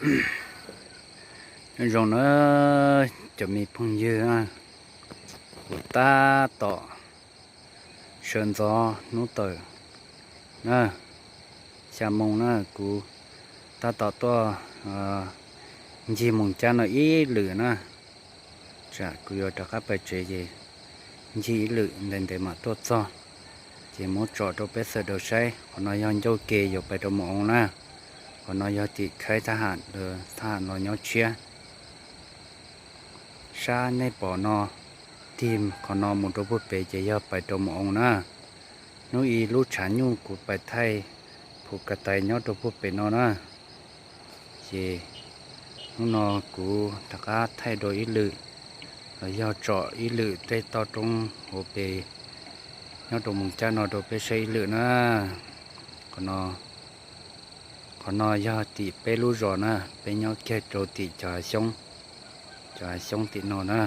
Nyob zoo na cov me phooj ywg, kuv tab tom sawv ntxov hnub tawm na, xya moo na, kuv tab tom tuaj ncig Moos Cab no ib lwm na. Tsam kuv yuav rov qab pais tsev ces ncig ib lwm ntev ntev mam tuaj txog, ces muab tso rau peb sawv daws saib. Qhov no yog ncauj ke yuav pais rau Moos Oo na. Qhov no yog tim khaib thab ham, thab ham los nyob tshiab. Sab nej pom no, tig qhov no mus rau puag pem ces yog pais rau Moos Oo na. Hnub ib lub tshav nyuj kuv pais thaij phuv ka tais nyob rau puag pem no na. Ces hnub no kuv rov qab thaij dua ib lwm, los yog tsom ib lwm tej toj roob hauv pes nyob rau Moos Cab no rau peb saib ib lwm na. Qhov no yog tim peb lub zos na, peb nyob kiag rau tim cov hav xyoob, cov hav xyoob tim no na.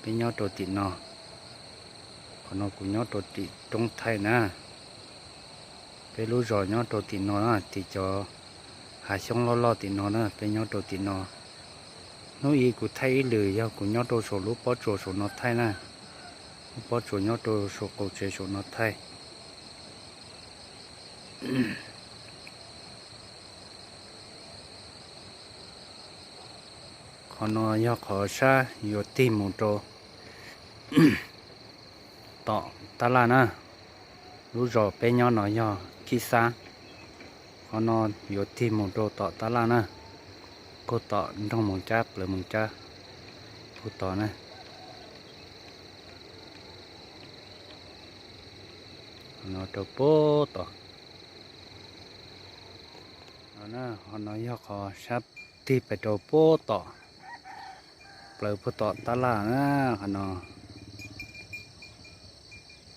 Peb nyob rau tim no, qhov no kuv nyob rau tim roob thaij na. Peb lub zos nyob rau tim no na, tim cov hav xyoob loj loj tim no na, peb nyob rau tim no. Hnub ib kuv thaij ib lwm yog kuv nyob rau saum lub pob tsuas saum no thaij na. Lub pob tsuas nyob rau saum qaum tsev saum no thaij. Qhov no yog qhov sab yuav tig mus rau tom tab laj na. Lub zos peb nyob no yog Kib Xab. Qhov no yuav tig mus rau tom tab laj na, puag tom nroog Moos Cab, plawv Moos Cab puag tod na. Qhov no rau puag tod. Qhov no yog qhov sab tig pes rau puag tom, plawv puag tom tab laj na. Qhov no,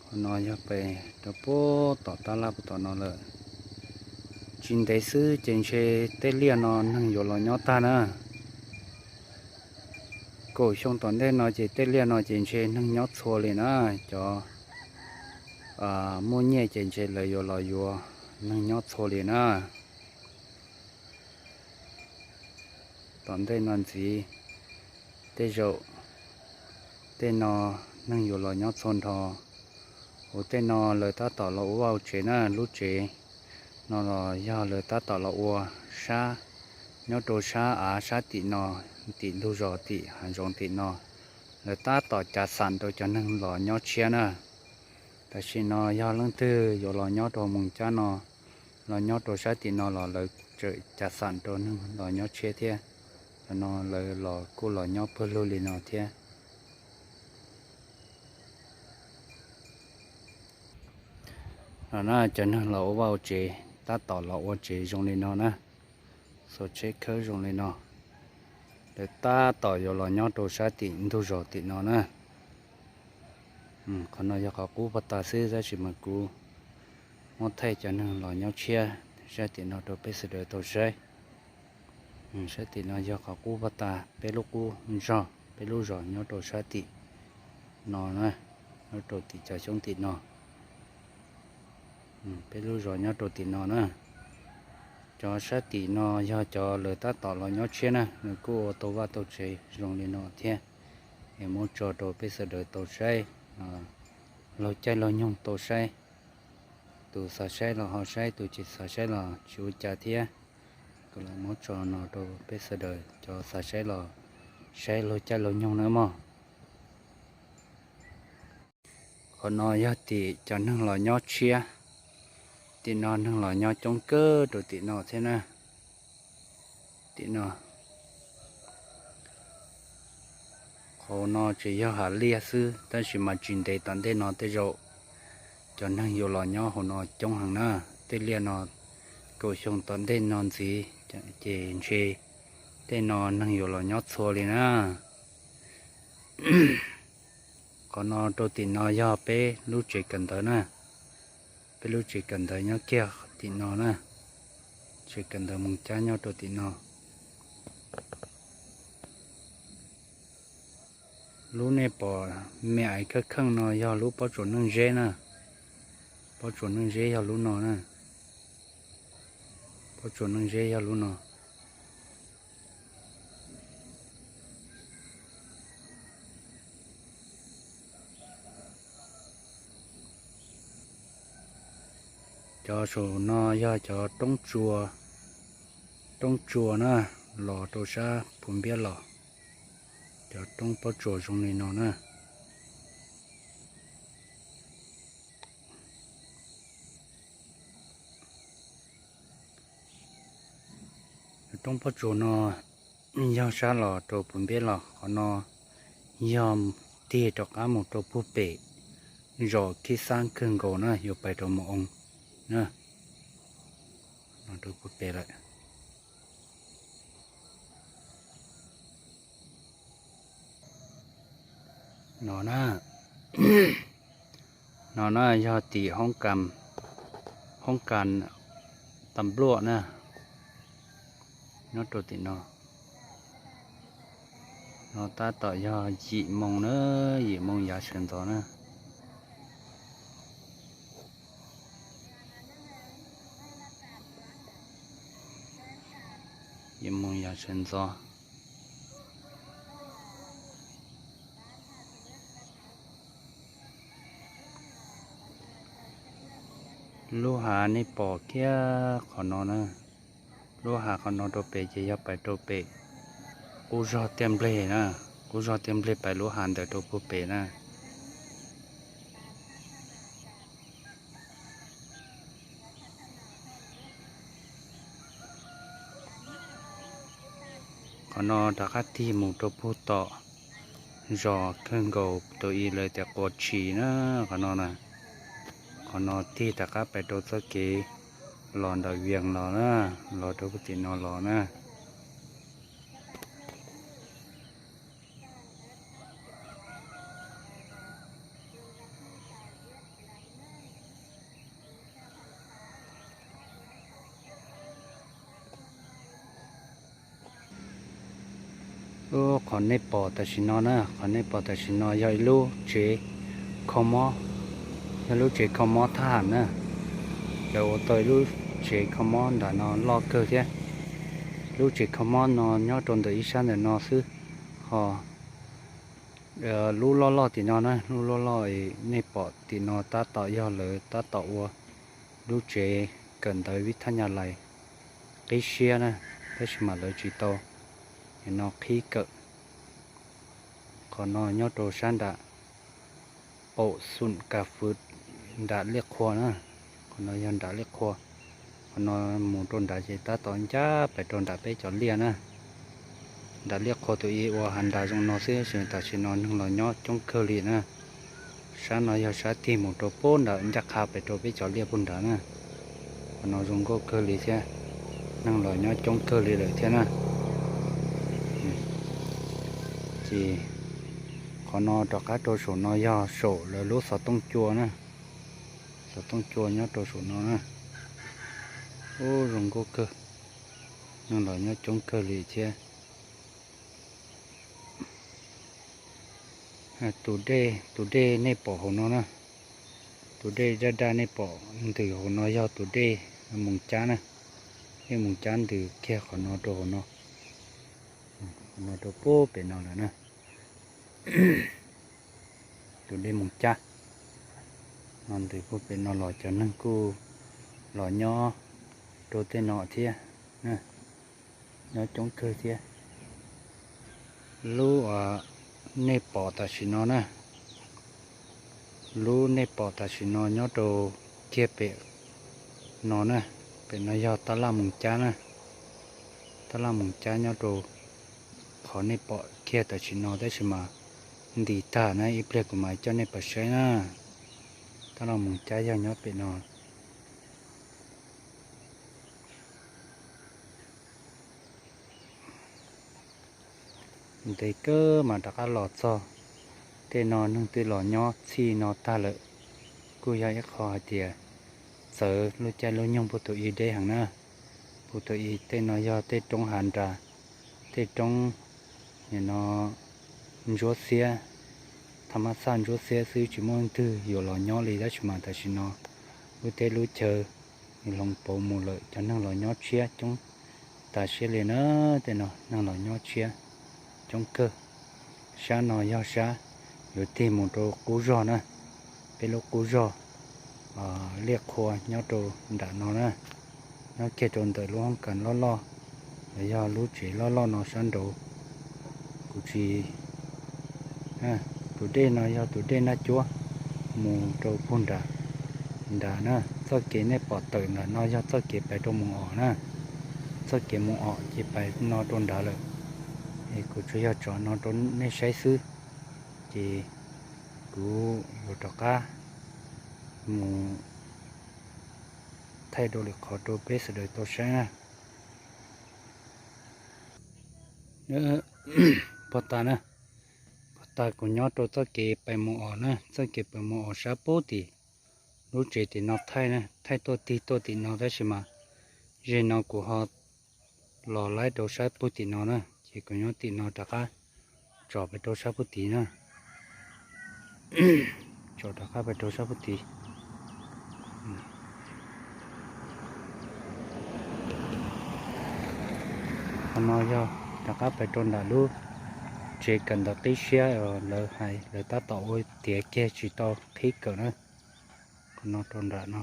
qhov no yog pes rau puag tom tab laj puag tom no lawm. Tsis ntev xwb ces ntshe tej liaj no neeg yuav los nyob tag na. Kaum xyoo tom ntej no ces tej liaj no ces ntshe neeg nyob txhua li na. Cov muaj nyiaj ces ntshe lawv yuav los yuav neeg nyob txhua li na. Tom ntej no ntxiv, tej zaum tej no neeg yuav los nyob txhua nrho. Hauv tej no lawv tab tom los ua vaj ua tsev na, lub tsev no los yog lawv tab tom los ua sab, nyob rau sab av sab tim no, tim ntug zos tim hav zoov tim no, lawv tab tom cav xam rau cov neeg los nyob tshiab na. Tam sim no yog leej twg yuav los nyob rau Moos Cab no, los nyob rau sab tim no los lawv tseem cav xam rau neeg los nyob tshiab thiab. Cov no lawv los kuj los nyob pawg lug li no thiab. No na, cov neeg los ua vaj ua tsev tab tom los ua tsev zoo li no na, xuas tsheb khawb zoo li no, lawv tab tom yuav los nyob rau sab tim ntug zos tim no na. Qhov no yog qhov qub pag tas xwb tab sis mas kuv muab thaij cov neeg los nyob tshiab sab tim no rau peb sawv daws tau saib. Sab tim no yog qhov qub pag tas peb lub qub zos, peb lub zos nyob rau sab tim no na, nyob rau tim cov xyoob tim no, peb lub zos nyob rau tim no na. Cov sab tim no yog cov lawv tab tom los nyob tshiab na, nws kuj ua tau vaj tau tsev zoo li no thiab. Es muab tso rau peb sawv daws tau saib, laug caij laug nyoog tau saib. Tus xav saib los ho saib, tus tsis xav saib los tsis ua cas thiab. Kuv lam muab tso no rau peb sawv daws cov xav saib los saib laug caij laug nyoog na mog. Qhov no yog tim cov neeg los nyob tshiab. Tim no neeg los nyob coob kawg rau tim no thiab na. Tim no, qhov no tsis yog hav liaj xwb tab sis mas tsis ntev tom ntej no tej zaum cov neeg yuav los nyob hauv no coob heev na. Tej liaj no kaum xyoo tom ntej no ntxiv ces ntshe tej no neeg yuav los nyob txhua li na. Qhov no rau tim no yog peb lub tsev kawm ntawv na. Peb lub tsev kawm ntawv nyob kiag tim no na. Tsev kawm ntawv Moos Cab nyob rau tim no. Lub nej pom me aiv khawb kheej no yog lub pob tsuas Neej Zeb na. Pob tsuas Neej Zeb yog lub no na. Pob tsuas Neej Zeb yog lub no. Cov saum no yog cov roob tsua, roob tsua na, los rau sab Phu Npiab los. Cov roob pob tsuas zoo li no na. Cov roob pob tsuas no yog sab los rau Phu Npiab los, qhov no yog tig rov qab mus rau puag pem zos Khib Xab kawg nkaus na, yuav pais rau Mus Oo na. Rau puag pem lawm. No na, no na yog tim hoob kas, hoob kas tas npluaj na, nyob rau tim no. No tab tom yog yim moo na, yim moo yav sawv ntxov na. Yim moo yav sawv ntxov. Lub hav nej pom kiag qhov no na, lub hav qhov no rau pem ces yog pais rau pem qub zog Tiaj Npleg na, qub zog Tiaj Npleg pais lub hav ntawd rau puag pem na. Qhov no rov qab tig mus rau puag tom zos kawg nkaus tus i lawv tias Quav Tshis na, qhov no na. Qhov no tig rov qab pais rau txoj kev los ntawm Vias los na, los rau puag tim no los na. Qhov nej pom tam sim no na, qhov nej pom tam sim no yog ib lub tsev kho mob, yog lub tsev kho mob thab ham na. Lawv ua tau ib lub tsev kho mob nram no loj kawg thiab. Lub tsev kho mob no nyob rau ntawm ib sab ntawm no xwb, ho lub loj loj tim no na, lub loj loj nej pom tim no tab tom yog lawv tab tom ua lub tsev kawm ntawv vib thab nyab lais qib siab na, tab sis mas lawv tsis tau no qhib kawm. Qhov no nyob rau sab nram paum xum kas fwv nram liaj qhua na, qhov no yog nram liaj qhua. Qhov no mus rau nrad ces tab tom ncaj pais rau nram peb cov liaj na. Nram liaj qhua tus i ua hav nras zoo no xwb, tam sim no neeg los nyob coob kawg li na. Sab no yog sab tig mus rau puag nram ncaj qha pem rau peb cov liaj puag nrad na. Qhov no zoo nkauj kawg li thiab, neeg los nyob coob kawg li lawm thiab na. Ces qhov no rov qab rau saum no yog saum lawv lub xov tooj cua na. Xov tooj cua nyob rau saum no na. Ub, zoo nkauj kawg, neeg los nyob coob kawg li thiab. Tus dej, tus dej nej pom hauv no na, tus dej daj daj nej pom ntws hauv no yog tus dej Moos Cab na. Dej Moos Cab ntws kiag qhov no rau hauv no, qhov no rau puag pem no lawm na. Tus dej Moos Cab no ntws puag pem no los cov neeg kuj los nyob rau tej no thiab, nyob coob kawg thiab. Lub nej pom tam sim no na, lub nej pom tam sim no nyob rau kiag pem no na, pem no yog tab laj Moos Cab na. Tab laj Moos Cab nyob rau qhov nej pom kiag tam sim no tab sis mas ntis tag na, ib pliag kuv mam coj nej pais saib na. Tab laj Moos Cab yog nyob pem no. Ntev kawg mas rov qab los txog tej no, neeg twb los nyob txij no tag lawm. Kuj yog ib qho hais tias txawv lub caij lub nyoog puag thaum ub deb heev na. Puag thaum ub tej no yog tej roob hav nras, tej roob no ntsuab xiab, thaj mab xaj ntsuab xiab xwb, tsis muaj leej twg yuav los nyob li. Tab sis mas tam sim no lub teb lub chaw hloov pauv mus lawm, cov neeg los nyob tshiab coob tas siab li na. Tej no neeg los nyob tshiab coob kawg. Sab no yog sab yuav tig mus rau qub zog na, peb lub qub zog. liaj qhua nyob rau nram no na, nyob kiag rau ntawm lub hoob kas loj loj, los yog lub tsev loj loj no sab nraud. Kuv tsis, tus dej no yog tus dej Naj Cuab mus rau puag nram, nram na. Txoj kev nej pom tawm nram no yog txoj kev pais rau Moos Os na. Txoj kev Moos Os ces pais no rau nrad lawm. Es kuv tsuas yog tso no rau nej saib xwb, ces kuv yuav rov qab mus thaij dua lwm qhov rau peb sawv daws tau saib na. Pog tas na, pog tas kuv nyob rau txoj kev pais Moos Os na, txoj kev pais Moos Os sab pub tim lub tsev tim no thaij na, thaij tuaj tig tuaj tim no tab sis mas zeg no kuv ho los laib rau sab pub tim no na, ces kuv nyob tim no rov qab tsom pais rau sab pub tid na. Tsom rov qab pais rau sab pub tid. Qhov no yog rov qab pais rau nram lub tsev kawm ntawv qib siab, lawv hais lawv tab tom ua tiav kiag tsis tau qhib kawm na. Qhov no rau nram no,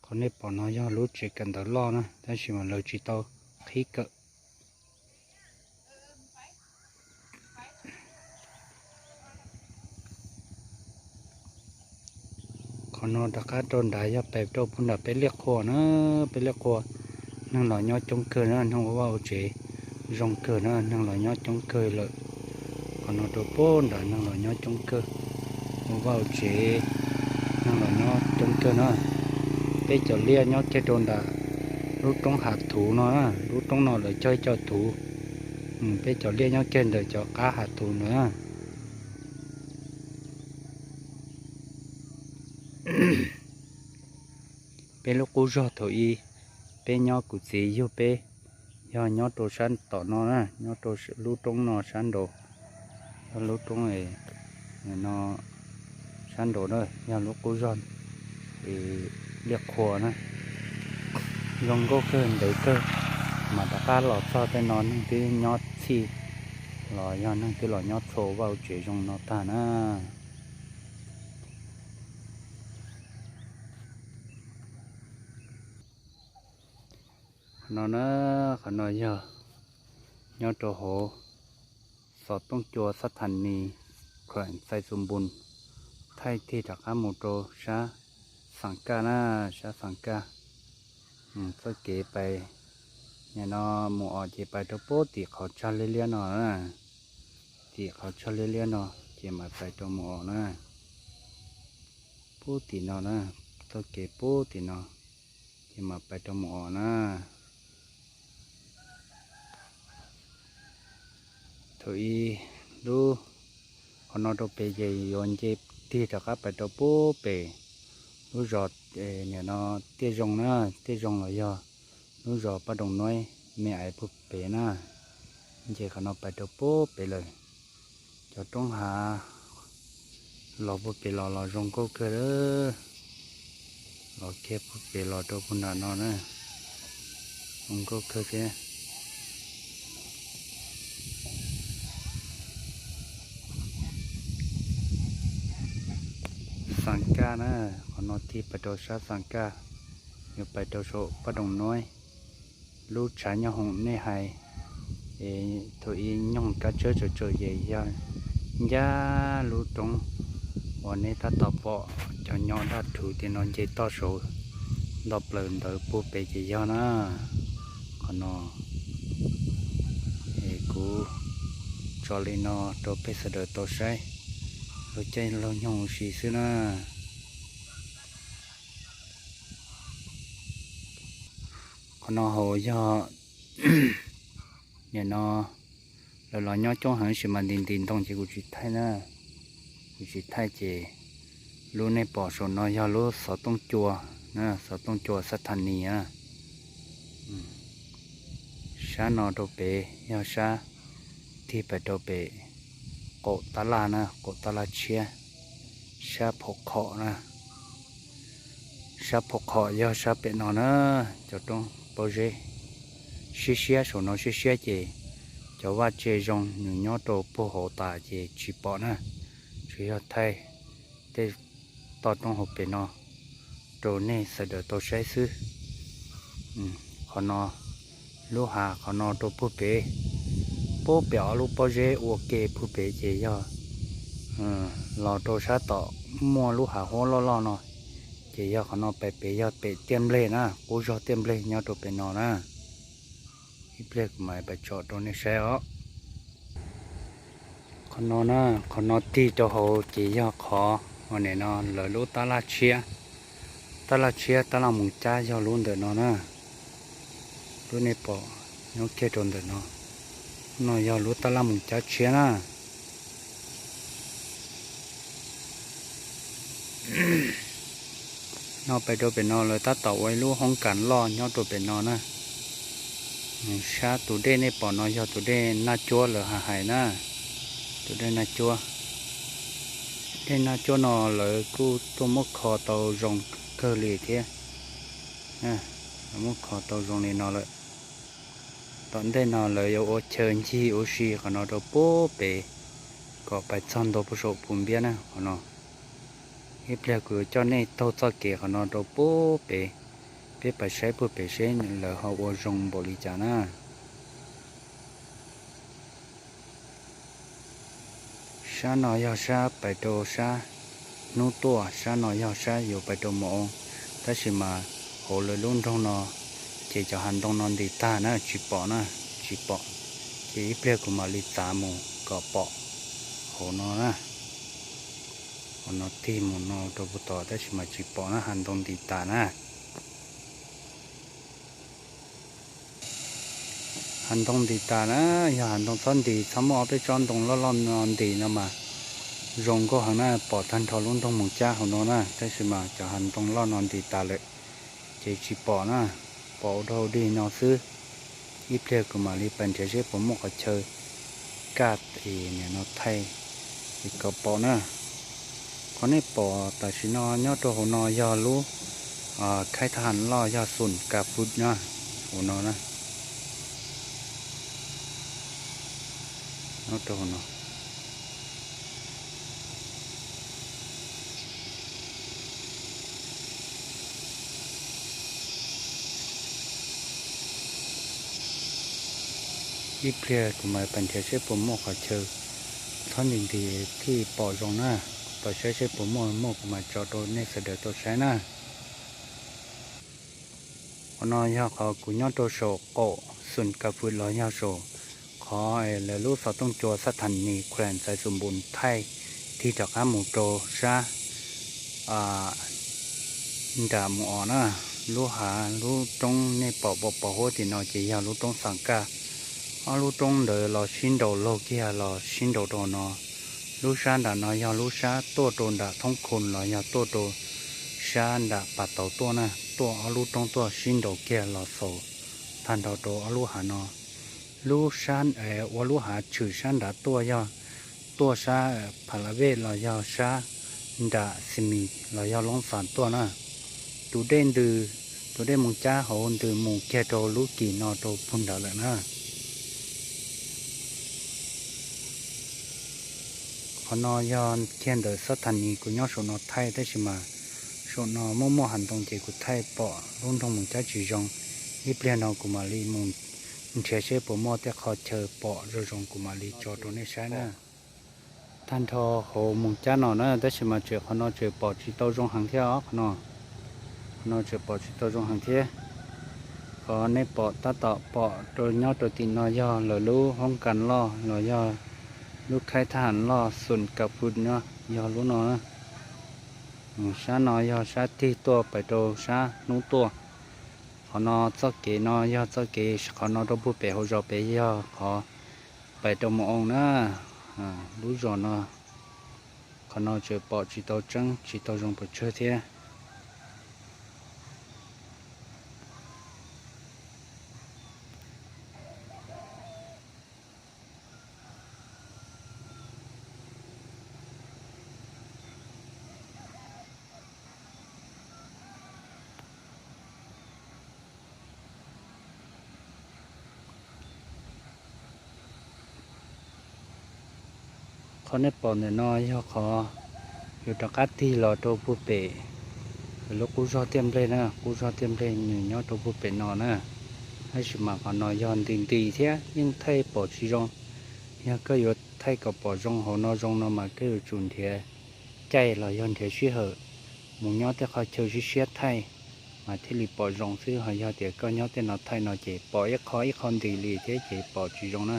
qhov nej pom no yog lub tsev kawm ntawv loj na tab sis mas lawv tsis tau qhib kawm. Qhov no rov qab rau nrad yog pem rau puag nram peb liaj qhua na, peb liaj qhua. Neeg los nyob coob kawg na, neeg ua vaj ua tsev zoo kawg na, neeg los nyob coob kawg lawm. Qhov no rau puag nrad neeg los nyob coob kawg, ua vaj ua tsev, neeg los nyob coob kawg na. Peb cov liaj nyob kiag rau nram lub roob hav thuv no, lub roob no lawv cog ib co thuv. Peb cov liaj nyob kiag ntawm cov qab hav thuv ntawd. Peb lub qub zog thaum ib, peb nyob kuv txiv yug peb, yog nyob rau sab tom no na, nyob rau lub roob no sab nraud, yog lub roob no sab nraud na, yog lub qub zog liaj qhua na. Zoo nkauj kawg ntev kawg, mas rov qab los txog tej no neeg twb nyob txhij los yog neeg twb los nyob txhua vaj ua tsev zoo no tag na. Qhov no na, qhov no yog nyob rau hauv Xov Tooj Cua xab thas nis, khuam Xais Xus Npus, thaij tig rov qab mus rau sab Xaam Kaj na, sab Xaam Kaj. Txoj kev pais nim no mus os ces pais rau puag tim qhov tsag liab liab no, tim qhov tsag liab liab no ces mam pais rau mus os na. Puag tim no na, txoj kev puag tim no ces mam pais rau mus os na. Thaum ib lub, qhov no rau pem ces yuav nce tig rov qab pais rau puag pem lub zos, nim no Tiaj Zoo na, Tiaj Zoo los yog lub zos Paj Doog Nuib me aiv puag pem na. Nce qhov no pais rau puag pem lawm. Cov roob hav los puag pem los los zoo nkauj kawg lawm. Los kiag puag pem los rau puag nram no na, zoo nkauj kawg thiab. Xaam Kaj na, qhov no tig pais rau sab Xaam Kaj, yuav pais rau saum Paj Doog Nuib. Lub tshav nyooj hoom nej hais, thaum ib nyoog kab tsawb tsawm tsawm ces yog ncaj lub roob uas nej tab tom pom cov nyob daj rhuv tim no nce toj saud nto plaws ntawd puag pem ces yog na. Qhov no es kuv tso li no rau peb sawv daws tau saib laug caij laug nyoog ua si xwb na. Qhov no hauv yog nim no lawv los nyob coob heev sis mas nti nti ntoo ces kuv tsis thaij na. Kuv tsis thaij ces lub nej pom saum no yog lub xov tooj cua, xov tooj cua xab thas nis. Sab no rau pem yog sab tig pais rau pem qaum tab laj na, qaum tab laj tshiab, sab phom qhom na. Sab phom qhom yog sab pem no na, cov roob pob zeb siab siab saum no siab siab ces cov vaj tse zoo nws nyob rau puag hauv tas ces tsis pom na. Tsuas yog thaij tej toj roob hauv pem no. rau nej sawv daws tau saib xwb. Qhov no, lub hav qhov no rau puag pem, puag pem ob lub pob zeb ua ke puag pem ces yog los rau sab tom muaj lub hav huab loj loj no, ces yog qhov no pem pem yog pem tiaj nplej na, qub zog tiaj nplej nyob rau pem no na. Ib pliag kuv mam pais tsom rau nej saib os. Qhov no na, qhov no tig rau hauv ces yog qhov uas nim no lawv lub tab laj tshiab, tab laj tshiab tab laj mus cab yog lub ntawm no na. Lub nej pom nyob kiag rau ntawm no, no yog lub tab laj mus cab tshiab na. No pais rau pem no lawv tab tom ua ib lub hoob kas loj nyob rau pem no na. Sab tus dej nej pom no yog tus dej Naj Cuab lawv hais na, tus dej Naj Cuab. Dej Naj Cuab no lawv kuj tuaj muab kho tau zoo kawg li thiab. Lawv muab kho tau zoo li no lawm. Tom ntej no lawv yuav ua chaw ncig ua si qhov no rau puag pem kom pais txog ntua puag saum puv npiab na qhov no. Ib pliag kuv coj nej taug txoj kev qhov no rau puag pem, peb pais saib puag pem seb lawv ho ua zoo npaum li cas na. Sab no yog sab pais rau sab hnub tuaj, sab no yog sab yuav pais rau mus oo, tab sis mas hauv lawv lub nroog no ces cov hav ntoo no ntis tag na tsis pom na, tsis pom. Ces ib pliag kuv mam li txav mus kom pom hauv no na. Hauv no tig mus no rau puag tod tab sis mas tsis pom na, hav ntoo ntis tas na. Hav ntoo ntis tas na, yog hav ntoo txhob ntis, txhob muaj ob peb tsob ntoo loj loj no ntis no mas zoo nkauj heev na, pom tag nrho lub nroog Moos Cab hauv no na, tab sis mas cov hav ntoo loj no ntis tas lawm, ces tsis pom na, pom ua dog dig no xwb. Ib pliag kuv mam li pais nrhiav seb puas muaj qhov chaw kaj es nim no thaij es kom pom na. Qhov nej pom tam sim no nyob rau hauv no yog lub khaib thab ham loj yog Xum Kas Fwm na, hauv no na. Nyob rau hauv no. Ib pliag kuv mam pais nrhiav seb puas muaj qhov chaw txhob ntis ntis thiaj pom zoo na. Kuv pais saib seb puas muaj, muaj kuv mam tso rau nej sawv daws tau saib na. Qhov no yog qhov kuv nyob rau saum qaum Xum Kas Fwm los yog saum qhov lawv lub xov tooj cua sab thas nis Khuam Xais Xum Npum thaij tig rov qab mus rau sab nram mus os na. Lub hav lub roob nej pom pos pos huab tim no ces yog lub roob Xam Kaj. Ob lub roob ntawd los sib nraus laug kiag los sib nraus rau no. Lub sab nram no yog lub sab tuaj rau nram Thoob Khum los yog tuaj rau sab nram Pas Tauv tuaj na, tuaj ob lub roob tuaj sib nraus kiag los xaus tag nrho rau ob lub hav no. Lub sab, ua lub hav tshwm sab nrad tuaj yog tuaj sab Pha La Vej los yog sab nram Xi Mis los yog Loob Xas tuaj na. Tus dej ntws, tus dej Moos Cab hauv ntws mus kiag rau lub kis no rau puag nrad lawm na. Qhov no yog kiag ntawm xab thas nis kuv nyob saum no thaij tab sis mas saum no muaj muaj hav ntoo ces kuv thaij pom lub nroog Moos Cab tsis zoo. Ib pliag no kuv mam li mus nrhiav seb puas muaj tej qhov chaw pom zoo zoo kuv mam li tso rau nej saib na. Tag nrho hauv Moos Cab no na tab sis mas tseem qhov no tseem pom tsis tau zoo heev thiab os qhov no. Qhov no tseem pom tsis tau zoo heev thiab. Qhov nej pom tab tom pom rau nyob rau tim no yog lawv lub hoob kas loj los yog lub khaib thab ham loj Xum Kas Fwm no yog lub no na. Sab no yog sab tig tuaj pais rau sab hnub tuaj. Qhov no txoj kev no yog txoj kev qhov no rau puag pem hauv zos pem yog qhov pais rau Mus Oo na. Lub zos no, qhov no tseem pom tsis tau tseeb tsis tau zoo pes tsawg thiab. Qhov nej pom ntawm no yog qhov yuav rov qab tig los rau puag pem Lub qub zog tiaj nplej na, qub zog tiaj nplej nws nyob rau puag pem no na. Tab sis mas qhov no yog nti nti thiab yeej thaij pom tsis zoo. Yog koj yuav thaij kom pom zoo hauv no zoo no mas koj yuav tsum nrhiav caij los yog nrhiav sij hawm mus nyob tej qhov chaw siab siab thaij mas thiaj li pom zoo xwb. Ho yog tias koj nyob tej no thaij no ces pom ib qho ib qho nti li thiab ces pom tsis zoo na.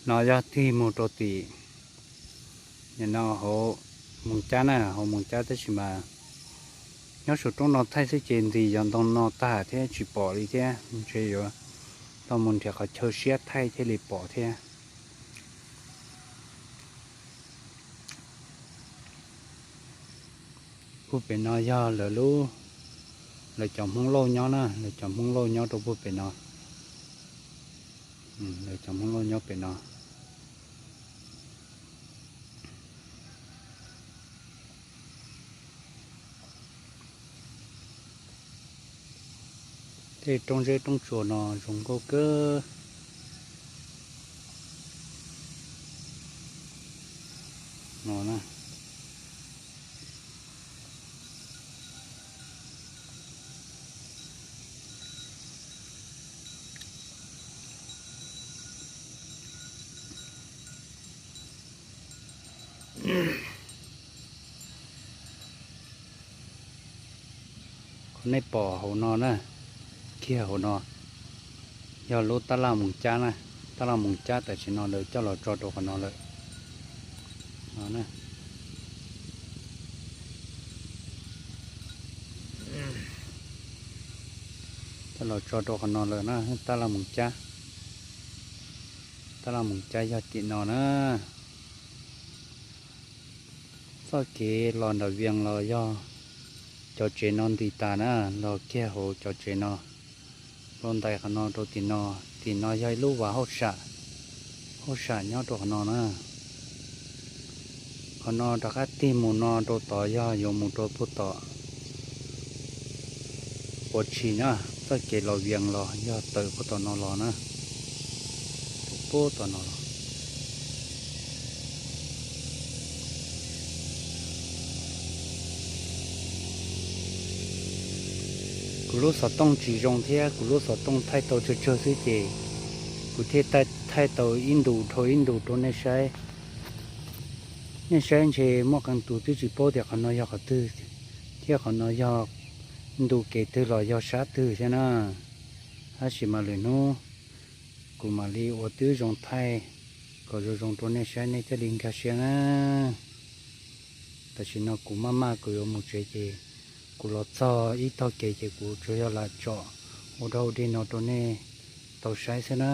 No yog tig mus rau tim, no hauv Moos Cab na, hauv Moos Cab tab sis mas nyob saum roob no thaij xwb ces nti yov ntoo no tag thiab tsis pom li thiab, ntshe yuav tau mus nrhiav qhov chaw siab thaij thiaj li pom thiab. Puag pem no yog lawv lub, lawv cov Hmoob Lauj nyob na, lawv cov Hmoob Lauj nyob rau puag pem no. Lawv cov Hmoob Lauj nyob pem no. Tej roob zeb roob tsuas no zoo nkauj kawg no na. Qhov nej pom hauv no na, kiag hauv no yog lub tab laj Moos Cab na, tab laj Moos Cab tam sim no lawv coj los tso rau qhov no lawm. Coj los tso rau qhov no lawm na, tab laj Moos Cab, tab laj Moos Cab yog tim no na. Txoj kev los nram Vias los yog cov tsev no nti tas na, los kiag hauv cov tsev no, los ntais qhov no rau tim no, tim no yog ib lub vas hauj sam, hauj sam nyob rau qhov no na. Qhov no rov qab tig mus no rau tod yog yuav mus rau puag tom Quav Tshis na, txoj kev los Vias los yog tawm puag tom no los na, puag tom no los. Kuv lub xov tooj tsis zoo thiab kuv lub xov tooj thaij tau tsawg tsawg xwb ces kuv thiaj thaij tau ib ntus dhau ib ntus rau nej saib. Nej saib ntshe muaj qee tus twb tsis paub tias qhov no yog qhov twg thiab qhov no yog ntu kev twg los yog sab twg thiab na. Tab sis mas lwm hnub kuv mam li ua tib zoo thaij kom zoo zoo rau nej saib nej thiaj li nkag siab na. Tam sim no kuv maj maj kuv yuav mus tsev ces kuv los txog ib tog kev ces kuv tsuas yog lam tsom ua dog ua dig no rau nej tau saib xwb na.